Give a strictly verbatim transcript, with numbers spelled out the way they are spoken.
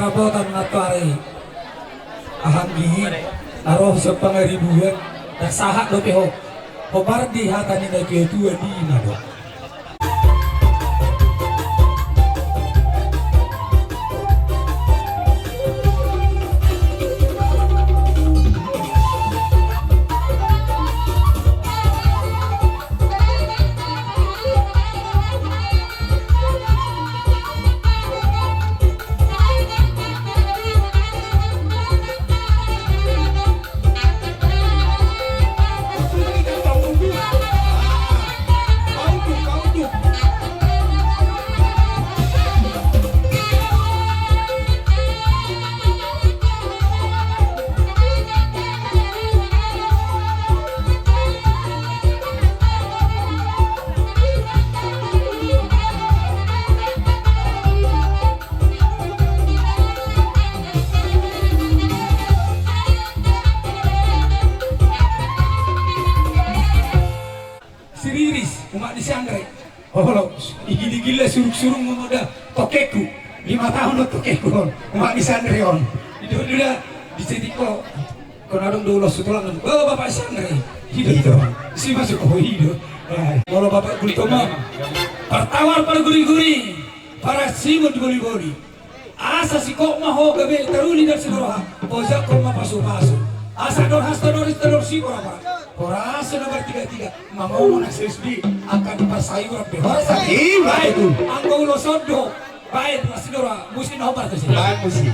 Rapotan na tuari. Aha anggi na ro sian pangaribuan. Ndang sahat dope ho. Hombar di hata ni na tuatua di na do. Siriris, umak ni si Andre. Olo, igil-igil da surung-surung, ngomong da tokekku. Lima taon do tokekku on. Umak ni si Andre on. Ido, ido da, di sini ko. Kona dong do ulos sutulangan. Bapak si Andre. Ido, ido. Si masuk, oh, ido. Molo Bapak Gultom. Partawar parguri-guri. Parasimun di boli-boli. Asa sikok ma ho gabe taruli dan sidoroha, ojakhon ma pasu-pasu. Asa dorhas tadoris tador sipora pa. Horas na martiga-tiga, mangomon S S B, angka di parsayuran pe. Horas. Baen, anggo ulos on do, baen, pasidora, musim na hombar tu si. Baen musim.